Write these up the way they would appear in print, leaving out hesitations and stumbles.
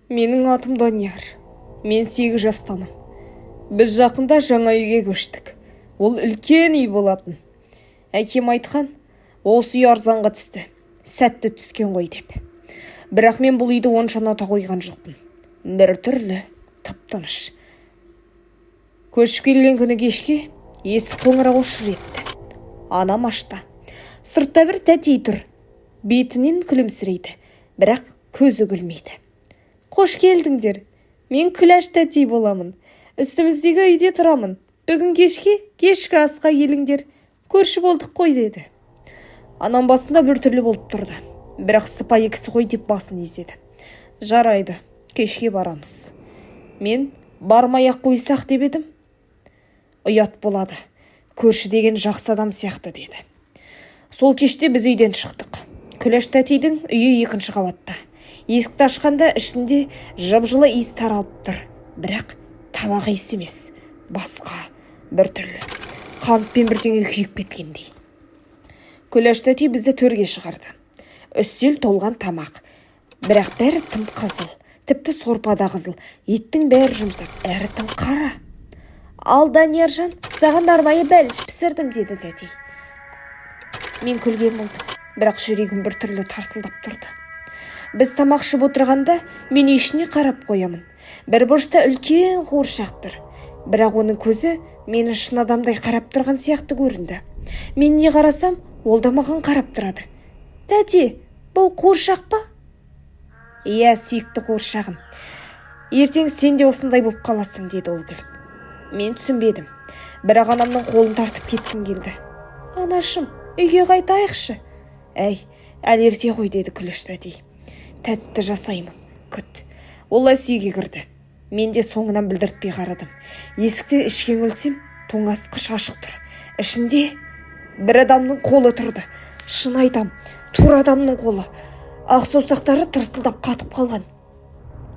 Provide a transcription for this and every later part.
Менің атым Данияр. Мен 8 жастамын. Біз жақында жаңа үйге көштік. Ол үлкен үй болатын. Әкем айтқан, осы үй арзанға түсті, сәтті түскен ғой деп. Бірақ мен бұл үйді онша ұната қойған жоқпын. Бір түрлі, тып-тыныш. Көшіп келген күні кешке есік қоңырауы шыр етті. Анам ашты. Сыртта бір тәтей тұр. Бетінен күлімсірейді, бірақ көзі күлмейді. «Қош келдіңдер. Мен Күләш тәтей боламын. Үстіміздегі үйде тұрамын. Бүгін кешке кешкі асқа келіңдер. Көрші болдық қой», – деді. Анам басында біртүрлі болып тұрды. Бірақ сыпайы кісі ғой деп басын изеді. «Жарайды, кешке барамыз». Мен бармай ақ қойсақ деп едім. «Ұят болады. Көрші деген жақсы адам сияқты», – деді. Сол кеште біз үйден шықтық. Күләш тәтейдің үйі екінші қабатта. Есікті ашқанда ішінде жып-жылы иіс таралып тұр. Бірақ тамақ иісі емес, басқа бір түрлі. Қантпен бірдеңе күйіп кеткендей. Күләш тәтей бізді төрге шығарды. Үстел толған тамақ. Бірақ бәрі тым қызыл. Тіпті сорпа да қызыл. Еттің бәрі жұмсақ, әрі тым қара. «Ал, Данияржан, саған арнайы бәліш пісірдім», – деді тәтей. Мен күлген болдым, бірақ жүрегім бір түрлі тарсылдап тұрды. Біз тамақ ішіп отырғанда, мен үй ішіне қарап қоямын. Бір бұрышта үлкен қуыршақ тұр. Бірақ оның көзі мені шын адамдай қарап тұрған сияқты көрінді. Мен не қарасам, ол да маған қарап тұрады. «Тәте, бұл қуыршақ па?» «Иә, сүйікті қуыршағым. Ертең сен де осындай болып қаласың», – деді ол күліп. Мен түсінбедім. Бірақ анамның қолын тартып кеткім келді. «Анашым, үйге қайтайықшы». «Әй, әлі ерте ғой», – деді Күләш тәтей. «Тәтті жасаймын, күт». Ол ас үйге кірді. Мен де соңынан білдіртпей қарадым. Есіктен ішке үңілсем, тоңазытқыш ашық тұр. Ішінде бір адамның қолы тұрды. Шын айтам, тура адамның қолы. Ақ саусақтары тырсылдап қатып қалған.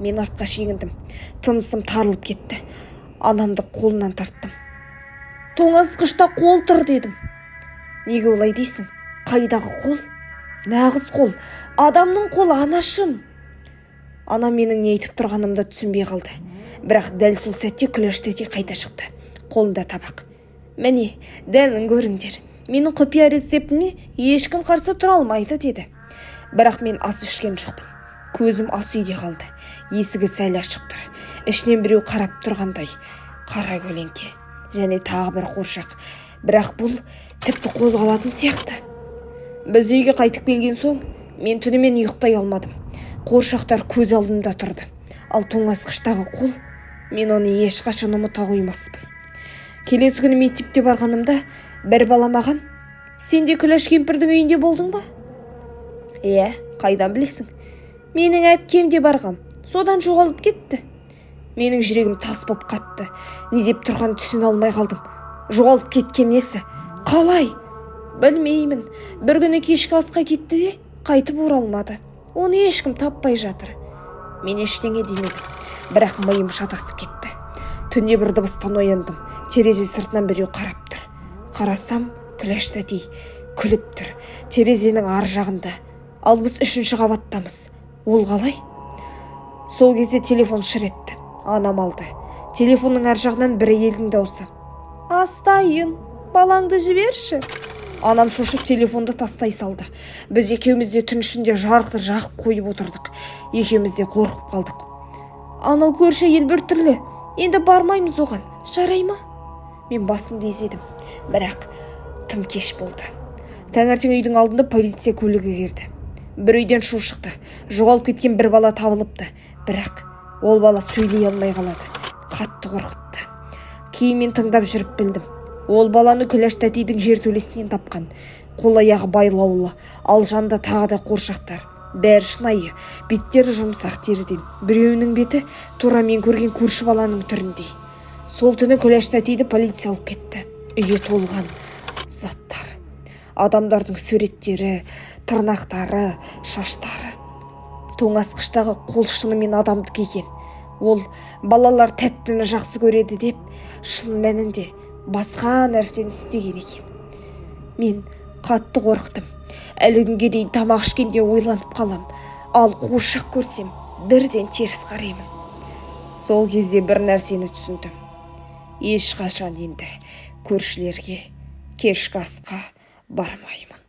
Мен артқа шегіндім. Тынысым тарылып кетті. Анамды қолынан тарттым. «Тоңазытқышта қол тұр», – дедім. «Неге олай дейсің? Қайдағы қол? Нағыз қол. Адамның қолы, анашым». Анам менің не айтып тұрғанымды түсінбей қалды. Бірақ дәл сол сәтте Күләш тәтей қайта шықты. Қолында табақ. «Міне, дәмін көріңдер. Менің құпия рецептіме ешкім қарсы тұра алмайды», – деді. Бірақ мен ас ішкен жоқпын. Көзім ас үйде қалды. Есігі сәл ашық тұр. Ішінен біреу қарап тұрғандай. Қара көлеңке. Және тағы бір қуыршақ. Бірақ бұл тіпті қозғалатын сияқты. Біз үйге қайтып келген соң, мен түнімен ұйықтай алмадым. Қуыршақтар көз алдымда тұрды. Ал тоңазытқыштағы қол, мен оны ешқашан ұмыта қоймаспын. Келесі күні мектепте барғанымда бір бала маған: «Сен де Күләш кемпірдің үйінде болдың ба?» «Иә, қайдан білесің?» «Менің әпкем де барған. Содан жоғалып кетті». Менің жүрегім тас боп қатты. Не деп тұрғанын түсіне алмай қалдым. «Жоғалып кеткен несі? Қалай?» «Білмеймін. Бір күні кешкі асқа кетті де, қайтып оралмады. Оны ешкім таппай жатыр». Мен ештеңе демедім. Бірақ миым шатасып кетті. Түнде бір дыбыстан ояндым. Терезе сыртынан біреу қарап тұр. Қарасам, Күләш тәтей күліп тұр. Терезенің ар жағында. Ал біз үшінші қабаттамыз. Ол қалай? Сол кезде телефон шыр етті. Анам алды. Телефонның ар жағынан бір әйелдің даусы: «Астайын, балаңды жіберші». Анам шошып телефонды тастай салды. Біз екеуміз де түн ішінде жарықты жағып қойып отырдық. Екеуміз де қорқып қалдық. «Анау көрші әйел біртүрлі. Енді бармаймыз оған. Жарай ма?» Мен басымды изедім. Бірақ тым кеш болды. Таңертең үйдің алдында полиция көлігі келді. Бір үйден шу шықты. Жоғалып кеткен бір бала табылыпты. Бірақ ол бала сөйлей алмай қалады. Қатты қорқыпты. Кейін мен тыңдап жүріп білдім. Ол баланы Күләш тәтейдің жертөлесінен тапқан. Қол аяғы байлаулы, ал жанында тағы да қуыршақтар. Бәрі шынайы, беттері жұмсақ теріден. Біреуінің беті тура мен көрген көрші баланың түріндей. Сол түні Күләш тәтейді полиция алып кетті. Үйге толған заттар. Адамдардың суреттері, тырнақтары, шаштары. Тоңазытқыштағы қол шынымен адамдікі екен. Ол балалар тәттіні жақсы көреді деп, шын мәнінде басқа нәрсені істеген екен. Мен қатты қорықтым. Әлі күнге дейін тамақ ішкенде ойланып қалам. Ал қуыршақ көрсем Бірден теріс қараймын. Сол кезде бір нәрсені түсіндім: ешқашан енді көршілерге кешкі асқа бармаймын.